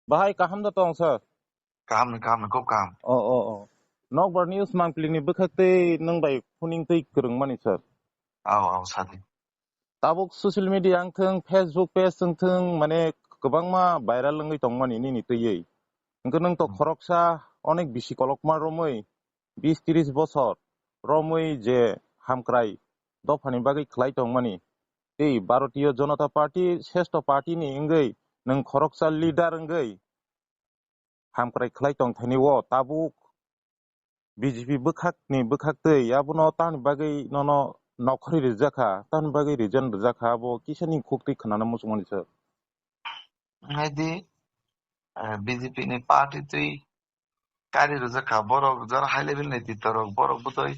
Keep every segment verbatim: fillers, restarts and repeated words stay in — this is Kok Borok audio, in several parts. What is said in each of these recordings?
Bahai kaham da tong, sir? Kaham ni, kaham ni, khub kaham. Oh, oh, oh. Nokbar News mangpili ni bwkhak tei nwng bai phuning tei kwrwng mani, sir. Aw, aw, sadi. Tabuk social media wng thung, Facebook page wng thung, mane kwbangma viral wngwi tongmani nini twiwi. Hwnkhe nwng to Hmm. khoroksa onek bisi kolokma romwi, bis tris bosor romwi je hamkrai dophani bagwi khlai tongmani. Tei Bharatiya Janata Party sreshto party ni wngwi nwng khoroksa leader wngwi hamkrai khlai tong thani o tabuk B J P bwkhak ni bwkhak twi abono tamni bagwi nono nokhorwi rijak kha, tamni bagwi resign rijak kha, abo kisa ni khuk twi khwnana muchung mani sir. Hai di, eh, B J P ni party twi kari rijak kha, borok jara high level ni tito rok, borok bwtwi,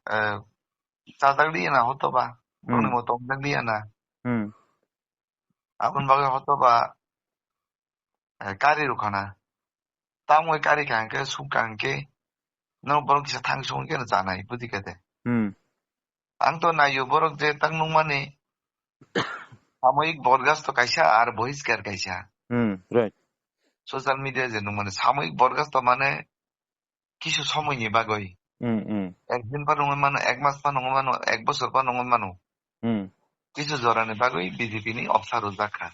eh, chajak liya na hoto ba, Hmm. borokni bo tongthok liya na. Hmm. Aboni bagwi hoto ba, eh, kari rwkha na. Tamo kari kha hwnkhe, suk kha hwnkhe, no borok kisa thang sung khe no chanai, buji kha de. Hmm. Ang to naio borok je tak nungmani, samoyik borgasto kaisa ar bohiskar kaisa. Hmm, right. Social media je nungmani, samoyik borgasto mane kisu somoini bagwi. Hmm, hmm. Ek din pa nungwi mano, ek mas pa nungwi mano, ek bosor pa nungwi mano. Hmm. Kisu jorani bagwi B J P ni opsa rwjak kha.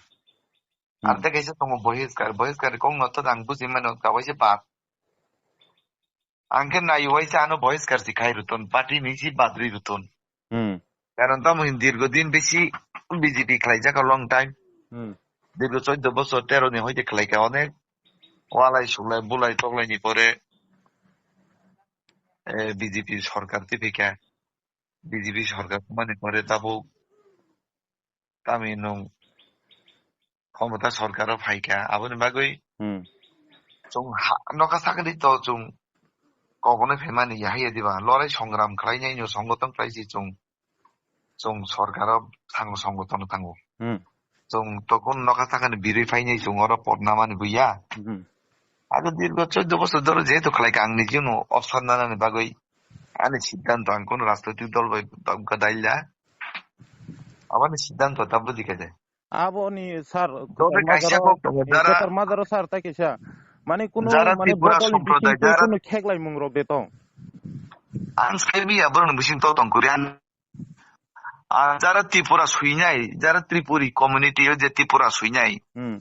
Hmm. Ar tei kaisa tongo bohiskar, bohiskar kok no to ang buji mano, kawaisa bad. Ang khe nai waisa ano bohiskar si khai rwton, party ni si badri rwton. Hmm. Karon tamo hin dirgo din bisi B J P khlaijak long time. Hmm. Dirgo choddo bosor tero ni hoite khlaika onek. Walai suklai bulai toklai ni pore, eh, B J P sorkar twi phika. B J P sorkar mani pore tabuk tamo hin nwng khomota sorkar o phaika, aboni bagwi Hmm. chwng ha-, nokha sakni to chwng kok hwnwi phaimani ya, haiya diba, lorai songram khlainai no, songoton khlaisi chwng, chwng sorkar o thango, songoton o thango. Hmm. Chwng tokun nokha sakni birwi phainai chwng oro potna mani buya. Hmm. Abo dirgo choddo bosor dhoro jehetu khlaika, ang nijino opsar nanani bagwi ani siddhanto, ang kono rajnoitik dol bai ba-, gadaila. Aboni siddhanto ta buji kha de. Aboni sir, Tole kaisa kok tongo, jara, kotor majaro sir ta kisa. Mane kuno jara mane Tripura bokol ni bising somprodai, twi jara kuno kheklai mung rok de tong. Ang sai miya borok ni bising to tong kuri ang. Ah, jara Tripura suinai, jara Tripuri community o je Tripura suinai. Hmm.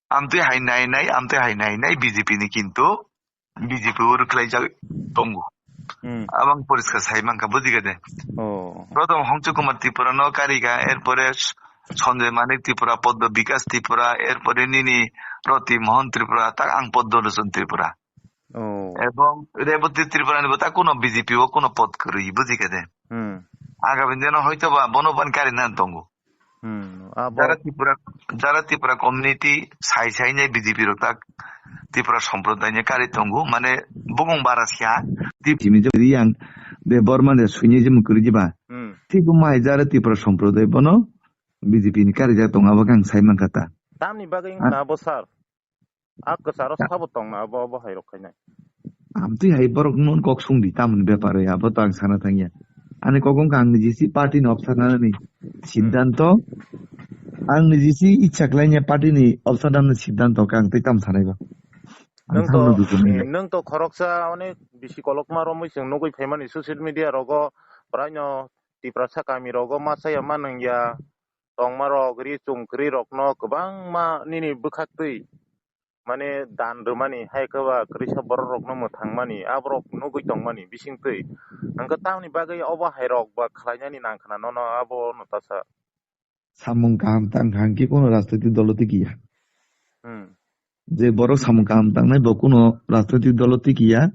Amtwi hai nai nai, amtwi hai nai nai B J P ni kintu B J P o rwkhlaijak tongo. Hmm. Abang poriskar sai mankha, buji kha de. Oh. Prothom Hongchu Kumar Tripura no karika, erpore Sanjay Manik Tripura, Padma Bikas Tripura, erpore nini Roti Mohan Tripura, tak ang Padma Lochon Tripura. Oh. Ebong Reboti Tripura ni bo tak kuno B J P o kuno pod kwrwi, buji kha de. Hmm. Agami dino hoito ba bono ban kari nan tongo. Hmm, abo Jara Tripura, jara Tripura community sai sai ni B J P rok tak Tripura somprodai ni kari tongo, mane bukung bara siya. Tip simi je riyang de Borma de suini je mukuri jiba. Hmm. Tip mai jara Tripura somprodai bono B J P ni kari jak tongo, abo kang sai mankha ta. Tamni bagwi Ah. wngkha abo sir. A kwcharo sabo tongna abo, abo hai rok khainai. Amtwi hai borok non kok sung di tamni bepar ya, abo to ang sana thangya. Ani kok wngkha ang niji si party ni opsar nani. Siddhanto. Ang niji si ichha khlainya party ni opsar nani siddhanto khe ang tei tam sanai ba. Ang Nwng to, thangno dugu nai. Nwng to khoroksa onek bisi kolokma romwi chwng nugwi phaimani social media rogo, braino Tiprasa kami rogo ma chaya ma nangya. Tongmarok, ri chum kwrwi rokno kwbangma nini bwkhak twi, mane, dan rwmani, hai khe ba kwrwisa borok rokno mwthangmani, aborok nugwi tongmani bising twi. Hwnkhe tamni bagwi obo hai rok ba khlainani nang khna nono abono ta sa. Samung kaham tang kha hwnkhe kuno rajnoitik dolo twikiya. Hmm. Je borok samung kaham tangnai bo kuno rajnoitik dolo twikiya,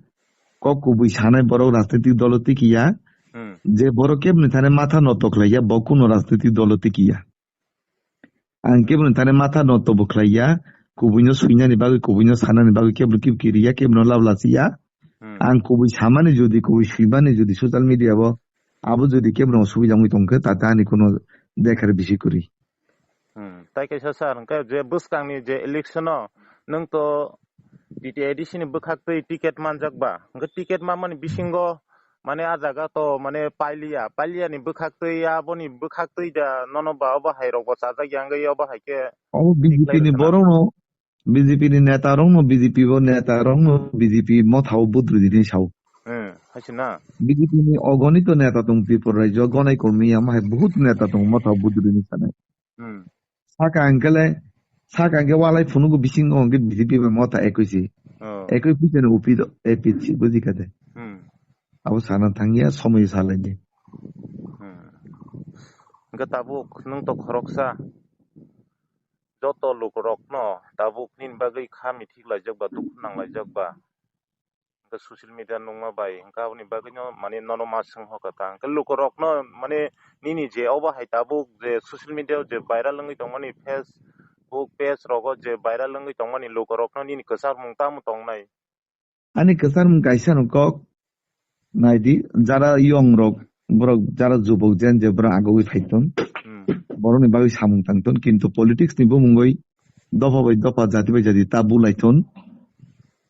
kok kubui sanai borok rajnoitik dolo twikiya, Hmm. je borok kebni thani matha noto khlaiya bo kuno rajnoitik dolo twikiya. Ang kebni thani matha noto bo khlaiya, kubuino swinani bagwi, kubuino sanani bagwi kebni kibki riya, kebno lab lachiya. Hmm. Ang kubui samani jodi, kubui swimani jodi social media bo abo jodi kebno subida wngwi tongkhe, tate ani kuno dekhar bisi kwrwi. Hmm, tai kaisa sir, hwnkhe je bwskangni je election-o nwng to T T A D C ni bwkhak twi ticket manjak ba? Hwnkhe ticket manmani bisingo, mane, a jaga to, mane, pailiya, pailiyani bwkhak twi, aboni bwkhak twi da nono ba obo hai rok bo chajak ya, hwnkhe obo hai khe Obo B J P ni borokno, B J P ni neta rok no, B J P bo neta rok no, B J P motha o budri di sao. Hmm, hai se na. B J P ni ogonito neta tong Tripura rajyo, gonai komi ama hai bahut neta tong motha o budri ni sanai. Hmm. Saka angkele, saka angke walai phunugo bisingo angke B J P bai motha ekoi si. Oh. Ekoi puisa ni upi do, A P C buji kade. Hmm. Abo sana thangya somoi salai di. Hmm. Angke tabuk nung to khoroksa. Joto lukurokno tabuk nini bagwi kha mithik laijak ba, dukhu nang laijak ba, hwnkhe social media nungma bai hwnkhe aboni bagwino mane nono ma swng hoka ta. Hwnkhe lukurokno mane nini je obo hai tabuk je social media o je viral wngwi tongmani Facebook page rogo je viral wngwi tongmani lukurokno nini kwcharmung tamo tongnai? Ani kwcharmung kaisa no kok nai di, jara yong rok, borok jara jubok jen je borok agogwi phai ton, Hmm. borokni bagwi samung tang ton, kintu politics ni bumungwi dopha bai dopha, jati bai jati ta bulai ton.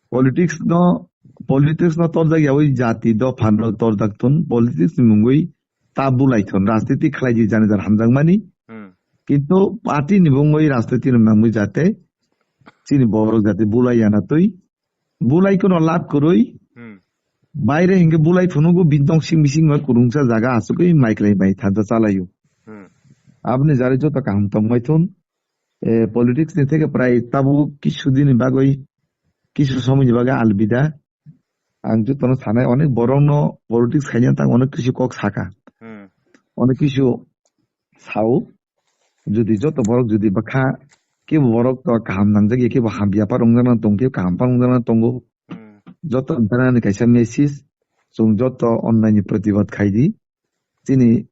Politics no, politics no torjak yawi jati dopha no torjak ton, politics ni mungwi ta bulai ton, rajniti khlai di jani jar hamjakmani. Hmm. Kintu party ni bumungwi rajniti no nangwi jate chini borok jati bulai yana twi. Bulai kono lab kwrwi. Hmm. Baire hingke bulai phunugo bintong sing bising ma kurungsa jaga asugwi maiklai bai thanja chalaio. Hmm. Aboni jari joto kaham tongbai thun. Eh, politics ni theke prai tabuk kisu dini bagwi, kisu somoi ni bagwi alvida. Ang jotono sanai onek borok no politics khaina tang onek kisu kok saka. Hmm. Onek kisu sao. Jodi joto borok jodi bwkha kebo borok to kaham nangjak ya, kebo hamya pa rwngjakna tongo, kebo kaham pa rwngjakna tongo. Hmm. Joto ni kaisa message, chwng joto onnai ni pratibad khai di. Chini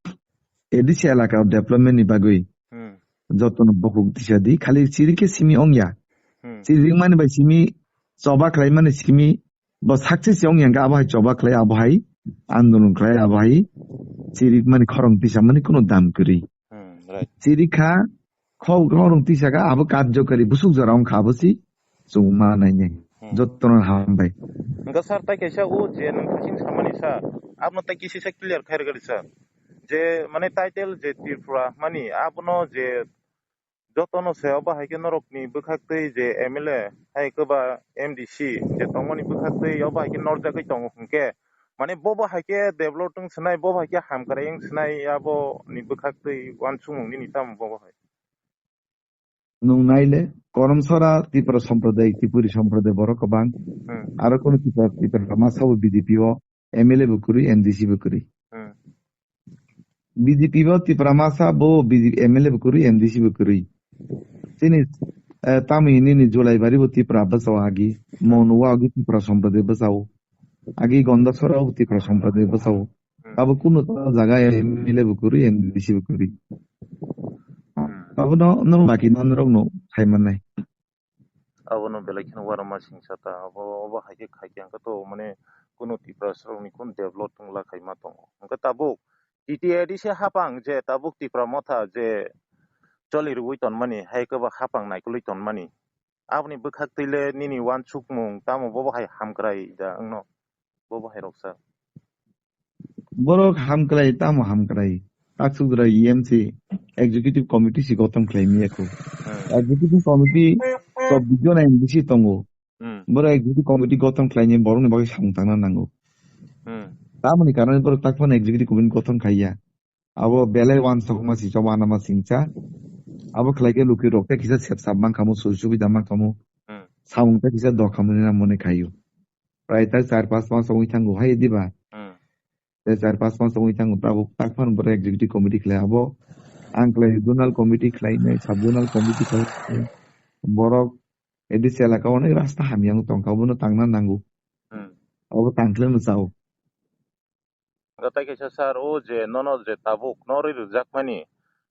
A D C elaka development ni bagwi Hmm. joto no bukhuk tisa di. Khali chiri khe simi ongya. Hmm. Chiri mani bai simi choba khlai mani simi Bo success wng yang khe abo hai choba khlai, abo hai andolon khlai, abo hai chirik mani khorang tisa mani kuno dam kwrwi. Hmm, right. Chirik kha, kho-, khorang tisa kha, abo karjokari busuk jora wng kha, abo si chwng ma nainai. Hmm. Jotono hambai. Hwnkhe sir, tai kaisa o je nwng kasing samani sir, abono tai kisisa clear khairwgadi sir. Je mane title je Tripura mani abono je Jotono se obo hai khe norokni bwkhaktwi je M L A hai khe ba M D C je tongmani bwkhaktwi obo hai khe norjagwi tongo hwnkhe, mane bobo hai khe develop wng swnai, bobo hai khe hamkrai wng swnai, aboni bwkhaktwi uansukmung nini tamo bobo hai? Nwng naile, Koromsora Tripura Sampraday, Tripuri Sampraday borok kwbang. Hmm. Aro kunu Tripura, Tripura masa bo B J P o M L A bo kwrwi, M D C bo kwrwi. Hmm. B J P bo Tipra masa bo B J P M L A bo kwrwi, M D C bo kwrwi. Chini, eh, tamni nini Julaibari bo Tipra bwsao agi, Monuwa agi Tipra Sampraday bwsao, agi Gondasora bo Tipra Sampraday bwsao. Hmm. Abo kunu ta jaga M L A bo kwrwi, M D C bo kwrwi. Hmm. Abono nwng baki norok no khai mannai. Abono belai kheno uanama singsa ta. Abo, obo hai khe khai khe hwnkhe to, mane, kunu Tiprasarokni kunu develop wng la khai ma tongo. Hwnkhe tabuk T T A D C hapang je tabuk Tipra motha je choli rwui tonmani, hai khe bo hapang naikolwi tonmani. Aboni bwkhaktwi le nini uansukmung tamo bobo hai hamkrai da wngno? Bobo hai roksa. Borok hamkrai, tamo hamkrai. Taksukra E M C executive committee si gothon khlai maya kho. Hmm. Executive committee chobbish jona M D C tongo. Hmm. Borok executive committee gothon khlaini borokni bagwi samung tangna nango. Hmm. Tamoni karone borok takphano executive committee gothon khaiya. Abo belai uansukma si choba anama singcha. Abo khlai khe lukurok tei kisa sepsap mankhamu, sui subida mankhamu. Hmm. Samung tei kisa dokhamuni namoni khaio. Prai tak char pas mas wngwi thango hai diba? Hmm. Tei char pas mas wngwi thango, tabuk takphano borok executive committee khlai abo. Ang khlai zonal committee khlainai, sub zonal committee khlainai. Borok A D C elaka onek rasta hamya wng tongkha, obono tangna nango. Hmm. Obo tangkhleno chao. Hwnkhe tai kaisa sir, o je nono je tabuk norwi rwjakmani,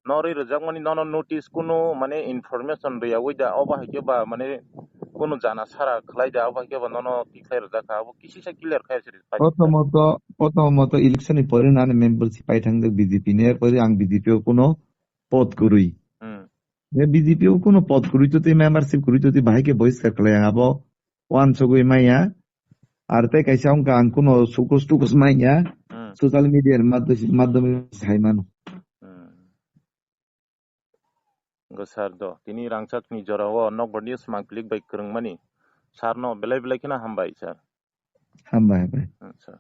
norwi rwjakmani nono notice kunu mane information rwyawi da, obo hai khe ba mane kunu jana sara khlai da, obo hai khe ba nono tikhlai rwjak kha, abo kisisa clear khai se pai. Prothomot, prothomot election ni pore nani membership pai thang jak B J P ni, er pore ang B J P o kuno pod kwrwi. Hmm. Be B J P o kuno pod kwrwi to tei membership kwrwi to tei bahai khe bohiskar khlai ang abo uansugwi maya. Ar tei kaisa wngkha ang kuno sukus tukus maya. Hmm. Social media ni madhya-, madhyome sai mano. Hmm. Go sir do. Tini rangchak ni jora o Nokbar News mang click bai kwrwng mani. Sir no belai belai kheno hambai sir. Hambai, hambai. Hmm, sir.